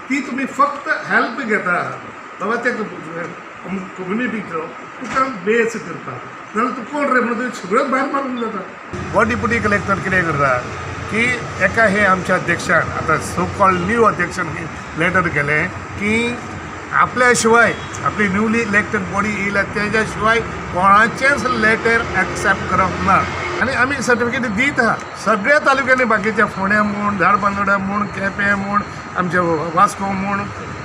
ती तुमी फक्त हेल्प घेता बाबा ते कम्युनिटीचो तुका बेस करपाक, नाल्यार तूं कोण रे म्हणून सगळ्योच भायर मारून जाता. हो डिप्युटी कलेक्टर कितें करता की एका हे आमच्या अध्यक्षान, आतां सो कॉल्ड न्यू अध्यक्षान लेटर केलें की आपल्या शिवाय, आपली न्यूली इलेक्टेड बॉडी येयल्या तेज्या शिवाय कोणाचेंच लेटर एक्सेप्ट करप ना. आनी आमी सर्टिफिकेट दीत आहा सगळ्या तालुक्यांनी, बाकीच्या फोंड्या म्हूण, धारबांदोड्या म्हूण, केपें म्हूण, आमच्या वास्को म्हूण,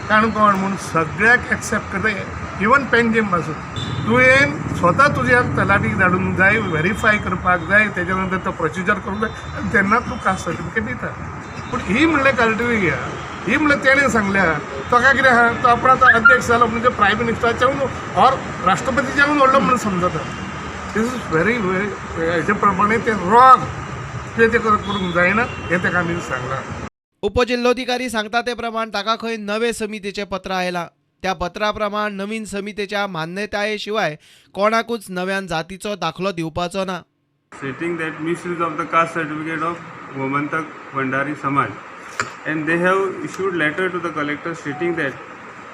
काणकोण म्हूण, सगळ्याक एक्सेप्ट करता. इवन पेंजीम पासून तुवें स्वता तुज्या तलाठीक धाडूंक जाय, व्हेरीफाय करपाक जाय, तेच्या नंतर तो प्रोसिजर करूंक जाय आनी तेन्ना तूं कास्ट सर्टिफिकेट दिता. पूण ही म्हणल्यार क्रायटेरिया ही म्हणल्यार तेणें सांगल्या तो काय कितें आहा, तो आपण आतां अध्यक्ष जालो म्हणजे प्रायम मिनिस्टराच्याहून ऑर राष्ट्रपतीच्याहून व्हडलो म्हणून समजता. This is very very हेजे प्रमाणे तें रॉंग. तुवें तें करूंक जायना हें ताका आमी सांगलां. उपजिल्होधिकारी सांगता ते प्रमाण ताका खंय नवे समितीचें पत्र आयलां. त्या पत्रा प्रमाण नवीन समितीच्या मान्यताये शिवाय कोणाकूच नव्यान जातीचो दाखलो दिवपाचो ना. Stating that misuse of the caste certificate of Gomantak Bhandari Samaj, and they have issued letter to the collector stating that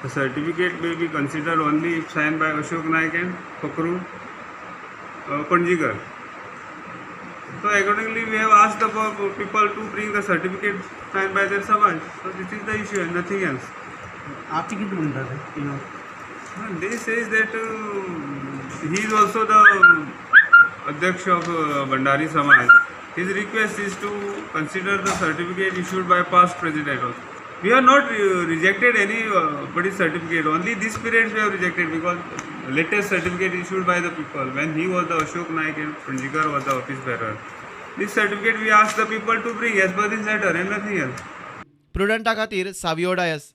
the certificate may be considered only if signed by Ashok Naik and Fakru Panjikar. So accordingly we have asked the people to bring the certificate signed by their Samaj. So this is the issue and nothing else. आतां कितें म्हणटा ते? They says that he is also the Adhyaksha of Bhandari Samaj. His request is to consider the certificate issued by past president also. We have not rejected any body certificate. Only this period we have rejected because latest certificate issued by the people when he was the Ashok Naik and Panjikar was the office bearer. This certificate we asked the people to bring as per this letter and nothing else. प्रुडंटा खातीर सावियो डायस.